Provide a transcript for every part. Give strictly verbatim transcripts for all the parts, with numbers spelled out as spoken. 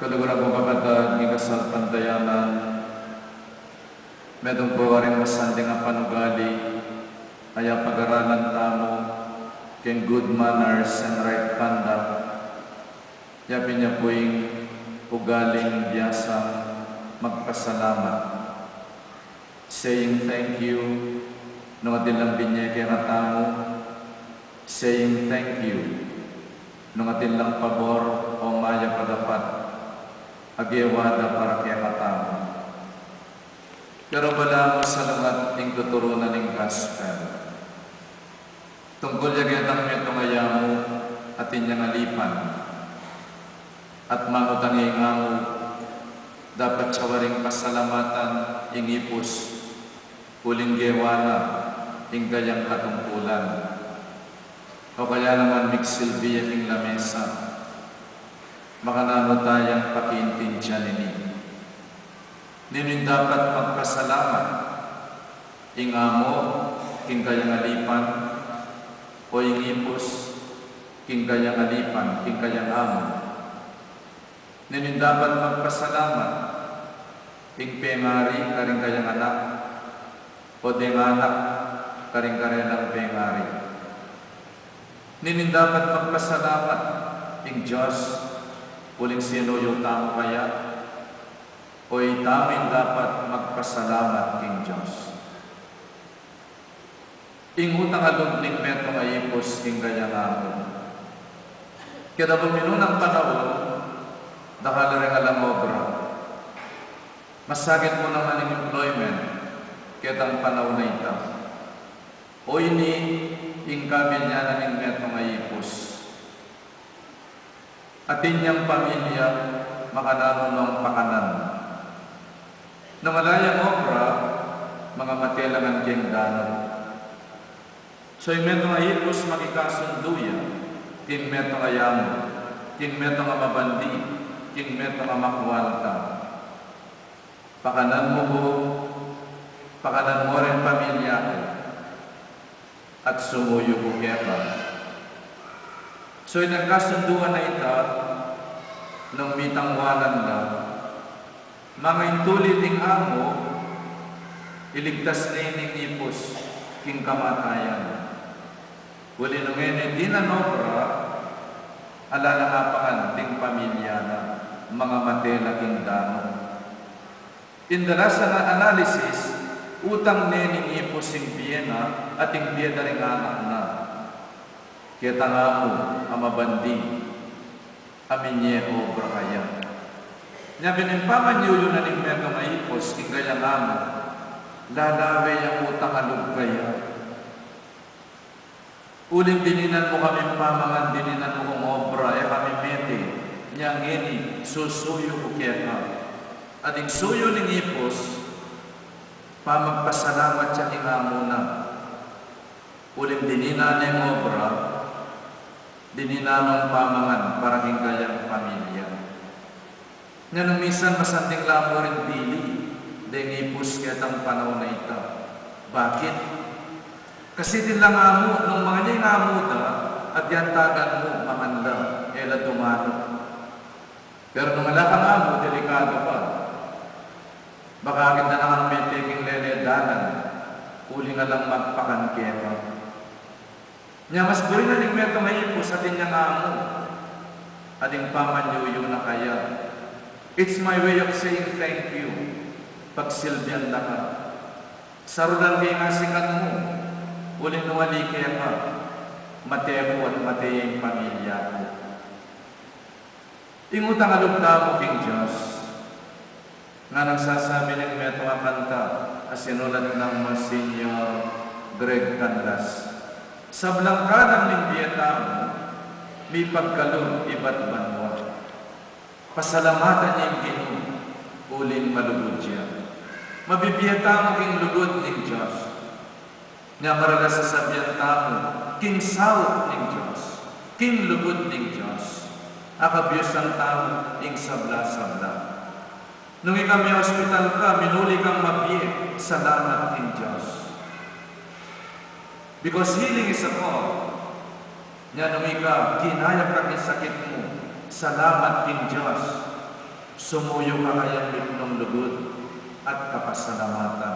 Kaluguran kung kapatad king kasalpantayanan, metung pu karing masanting a panugali a pag-aralan tamu king good manners and right conduct. Yapin ya pu ing ugaling biasang magpasalamat. Saying thank you nung atin lang binye kekatamu. Saying thank you nung atin lang pabor o mayap a dapat a gewa da para kekatamu. Pero balamu salungat ing tuturu na ning gospel. Tungkul ya ketang metung a yamu atin yang alipan. At mangutang ing amu, dapat ya waring pasalamatan ing ipus, uling gewa na ing kayang katungkulan. O kaya naman migsilbi ya king lamesa. Makananu tayang pakiintindian ini? Ninu ing dapat magpasalamat? Ing amu king kayang alipan, o ing ipus king kayang alipan, king kayang amu? Ninu ing dapat magpasalamat? Ing pengari karing kayang anak, o deng anak karing karelang pengari? Ninu ing dapat magpasalamat? Ing Dios, uling sinuyu tamu kaya? O itamu ing dapat magpasalamat king Dios? Ing utang a lub ning metung a ipus king kayang amu. Keta pu ing minunang panaun, dakal reng alang obra. Masakit mu naman ing employment ketang panaun a ita. O ini ing kabilyanan ning metung a ipus. Atin yang pamilya, makananu nong pakanan? Nung ala yang obra, mangamate la ngan keng danu. So ing metung a ipus makikasundu ya king metung a yamu, king metung a mabandi, king metung a makualta. Pakanan mu ku, pakanan mu ring pamilya ku, at sumuyu ku keka. So ing kasunduan a ita, nung mitangwanan la, mangaintuli ing amu, iligtas ne ning ipus king kamatayan. Uli nung e ne dinan obra, ala nang apangan ding pamilya na, mangamate la king danu. Ing dalasan a analysis, utang ne ning ipus ing bie na at ing bie da ring anak na. Ketang amu a mabandi, a minye obra kaya. Nya pin ing pamanyuyu na ning metung a ipus king kayang amu, lalawe yang utang a lub kaya. Uling dininan mu kaming pamangan, dininan mu kung obra, e kami mete, nya ngeni susuyu ku keka. At ing suyu ning ipus, pamagpasalamat ya king amu na. Uling dininan neng obra, dininan nong pamangan para king kayang pamilya. Nya nung minsan masanting la mu ring dili deng ipus ketang panaun a ita. Bakit? Kasi atin lang amu, nung mangan ya ing amu da, at yantagan mu, mangan la, e la dumanu. Pero nung ala kang amu, delikadu pa. Baka atin da na kang mete king lele dalan, uling alang magpakan keka. Nya mas buri na ning metung a ipus atin yang amu, ating pamanyuyu na kaya. It's my way of saying thank you. Pagsilbian da ka. Sarulan ke ing asikan mu, uling nung ali keka, mate ku at mate ya ing pamilya ku. Ing utang a lub tamu king Dios. Nganang sasabi ning metung a kanta a sinulat nang Monsignor Greg Canlas, sablang kalam ning bie tamu, mipagkalub ibat banua. Pasalamatan ye ing Ginu, uling malugud ya. Mabibie tamu king lugud ning Dios. Nya marala sasabian tamu, king saup ning Dios, king lugud ning Dios, akabyusan tamu ing sabla-sabla. Nung ika me-hospital ka, minuli kang mabie, salamat king Dios. Because healing is a call. Nya nung ika, kinayap ka king sakit mu, salamat king Dios. Sumuyu ka kayang mipnung lugud at kapasalamatan.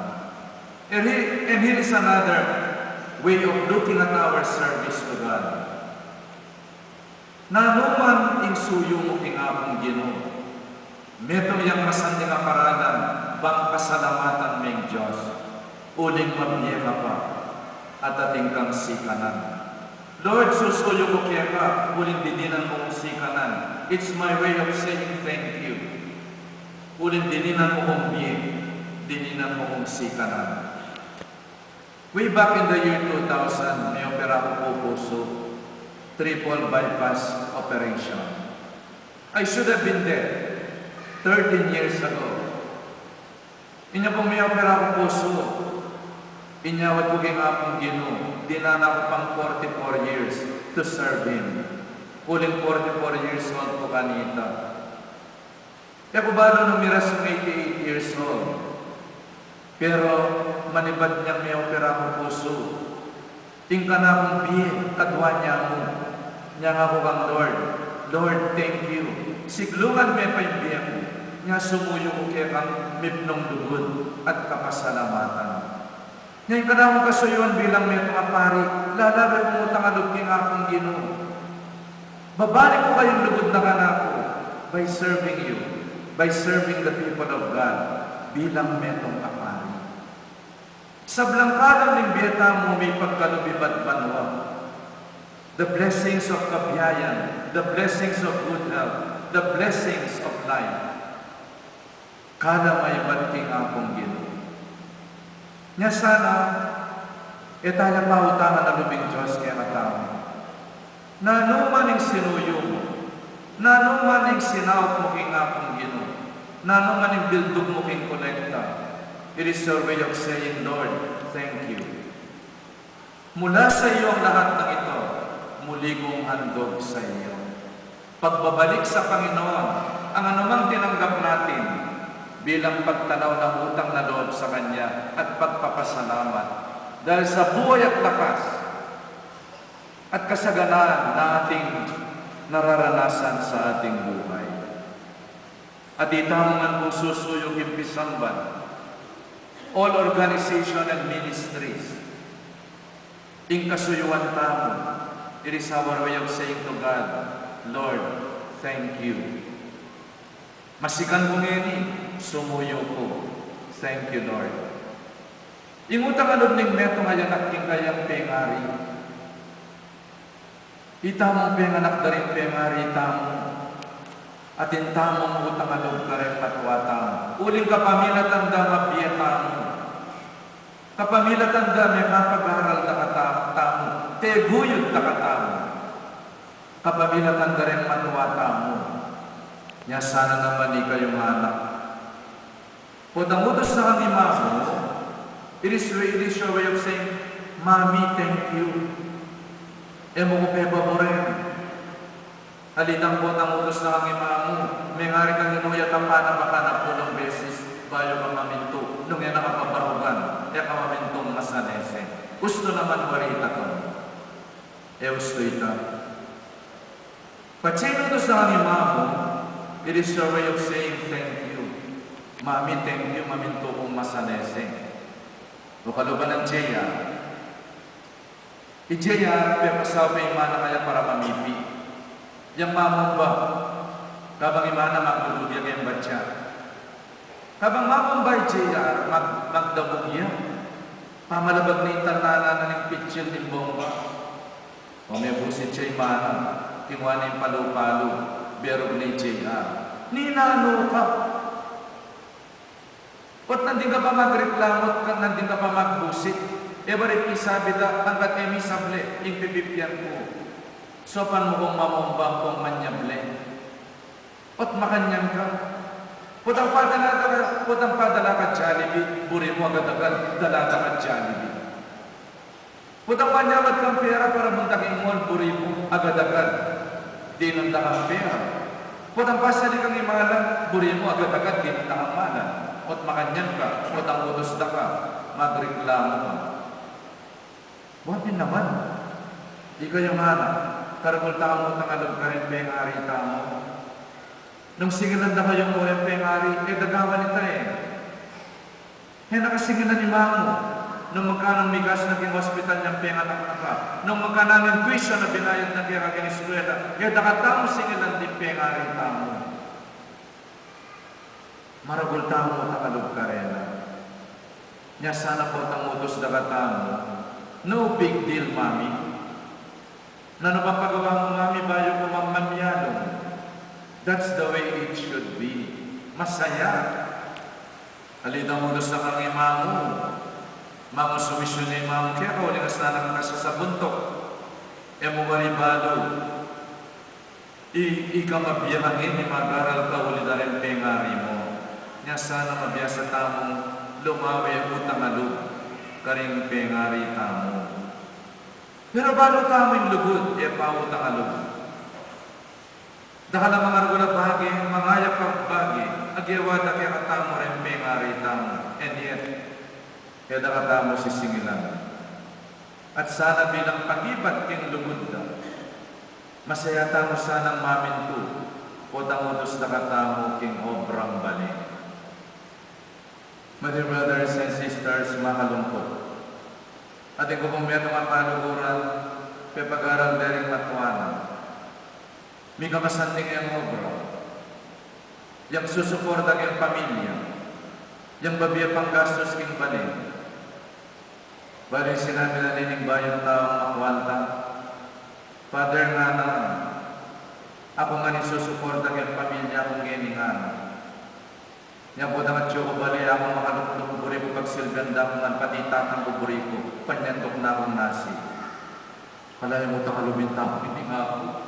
And here, and here is another way of looking at our service to God. Nanu man ing suyu mu king Apung Ginu, metung yang masanting a paralan bang pasalamatan me ing Dios, uling mabie ka pa at atin kang sikanan. Lord, susuyu ku keka, uling dininan mu kung sikanan. It's my way of saying thank you. Uling dininan mu kung bie, dininan mu kung sikanan. Way back in the year two thousand, miyopera ku pu pusu, triple bypass operation. I should have been there thirteen years ago. Inya pung miyopera ku pusu, inyawad ku king Apung Ginu, dinan na ku pang forty-four years to serve Him. Uling forty-four years old ku kanita. E ku balu nung miras kung eighty-eight years old. Pero manibat nyang miyopera ku pusu, ing kanakung bie, kadwa nya mu. Nya nga ku kang Lord, "Lord, thank you. Siglungan me pa ing bie ku. Nya sumuyu ku kekang mipnung lugud at kapasalamatan." Nya ing kanakung kasuyuan bilang metung a pari, lalabe kung utang a lub king Apung Ginu. Babalik ku kayung lugud na kanaku by serving you, by serving the people of God, bilang metung a pari. Sablang kalam ning bie tamu mipagkalub ibat banua. The blessings of kabiayan, the blessings of good health, the blessings of life. Kalam a ibat king Apung Ginu. Nya sana, e taya pautangan a lub ing Dios kekatamu. Nanu man ing sinuyu mu, nanu man ing sinaup mu king Apung Ginu, nanu man ing bildug mu king kolekta, it is your way of saying, "Lord, thank you." Mula sa iyo ang lahat ng ito, muli kong handog sa iyo. Pagbabalik sa Panginoon ang anumang tinanggap natin bilang pagtanaw ng utang na loob sa Kanya at pagpapasalamat dahil sa buhay at lakas at kasaganaan na ating nararanasan sa ating buhay. At itamu man pung susuyu king pisamban, all organization and ministries, ing kasuyuan tamu, it is our way of saying to God, "Lord, thank you." Masikan ku ngeni, sumuyu ku. Thank you, Lord. Ing utang a lub ning metung a anak king kayang pengari. Itamung penganak da ring pengari tamu, atin tamung utang a lub kareng matwa tamu. Uling kapamilatan da mabie tamu. Kapamilatan da mekapag-aral da katamu, teguyud da katamu. Kapamilatan da reng matwa tamu. Nya sana naman ikayung anak. Potang utus na kang ima mu, it is, it is your way of saying, "Mommy, thank you." E mu ku pepaburen. Alitang potang utus na kang ima mu, mengari kang inuyat a pan a makanapun a beses bayu ka mamintu, nung e na ka pabarugan, e ka mamintung masalese. Ustu naman wari ita tun. E ustu ita. Patse inutus na kang ima mu, it is your way of saying thank you. "Mommy, thank you, mamintu kung masalese." O kaluban nang J R. I J R, pepasabe ing ima na kaya para mamipi. Yang mamumba, kabang ing ima na magdudug ya keng batya. Kabang mamumba i J R, mag-, magdabug ya. Pamalabag na ing tanda na ning pitsil ning bomba. O mebusit ya ing ima na, kingwa na ing palu-palu, berug na i J R. Ninanu ka? Ot nandin ka pa magreklamu, ot nandin ka pa magbusit. E ba reng pisabi da, anggat e mi sable ing pipipian ku, saupan mu kung mamumba kung manyable. Ot makanyan ka. Potang padala ka, potang padala ka Jollibee, buri mu agad-agad dala da ka Jollibee. Potang manyawad kang pera para munta king mall, buri mu agad-agad dinan da kang pera. Potang pasali kang imalan, buri mu agad-agad dinan da kang malan. Ot makanyan ka, potang utus da ka, magreklamu ka. Buat pin naman, ikayung anak, karagul ta kang utang a lub kareng pengari tamu. Nung singilan da kayu, o Reng pengari, e da gawan ita e. E na ka singilan i mamu. Nung makanung migastu na king hospital yang penganak na ka, nung makanung tuition a binayad na keka king eskwela, e da katamu singilan ding pengari tamu. Maragul tamu tangalub karela. Nya sana potang utus da katamu, "No big deal, Mommy. Nanu pang pagawa mu, Mommy, bayu ku mamyalung? That's the way it should be." Masaya. Ali dang utus da kang i mamu. Mamu, sumisyun ne i mamu keka uling asanan ka sa buntuk. E mu bari balu. I, ika mabie ka ngeni, magaral ka, uli da ring pengari mu. Nya sana mabiasa tamung lumawe, utang a lub karing pengari tamu. Pero balu tamu ing lugud, e pa utang a lub. Dakal a mangaragul a bage, mangayap a bage a gewa da kekatamu ring pengari tamu. And yet, e da katamu sisingilan. At sana bilang pagibat king lugud da, masaya tamu sanang mamintu potang utus da katamu king obrang bale. My dear brothers and sisters, makalungkut. Atin ku pung metung a kaluguran, pepag-aral de ring matwa na. Mika masanding yang obra, yang susuporta king pamilya, yang babie panggastus king bale. Bale sinabi na ning bayung taung makwal ta, "Father, ngana, aku ngan ing susuporta king pamilya ku ngeni, ngana. Nya potang atyu ku bale, aku ngan makalukluk, buri ku pagsilbian da ku ngan pati tatang ku buri ku, panyanduk na kung nasi." Ala, e mu tangalubi ing tamu ini, ngaku.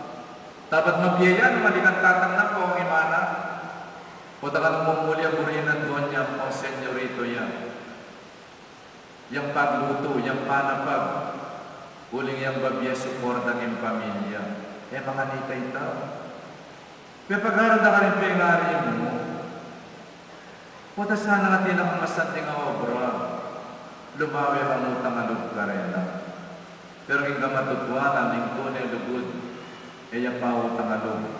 Dapat mabie ya nung ali kang tatang na, pong i mana. Potang mumuli a buri na, Doña, pong senyorito ya. Yang paglutu, yang panapag, uling yang babie suporta king pamilya. E manganita i tau. Pepag-aral da karing pengari mu. Pota sana atin kang masanding a obra, lumawe kang utang a lub karela. Pero king kamatutuanan, ing tune lugud, e ya pa utang a lub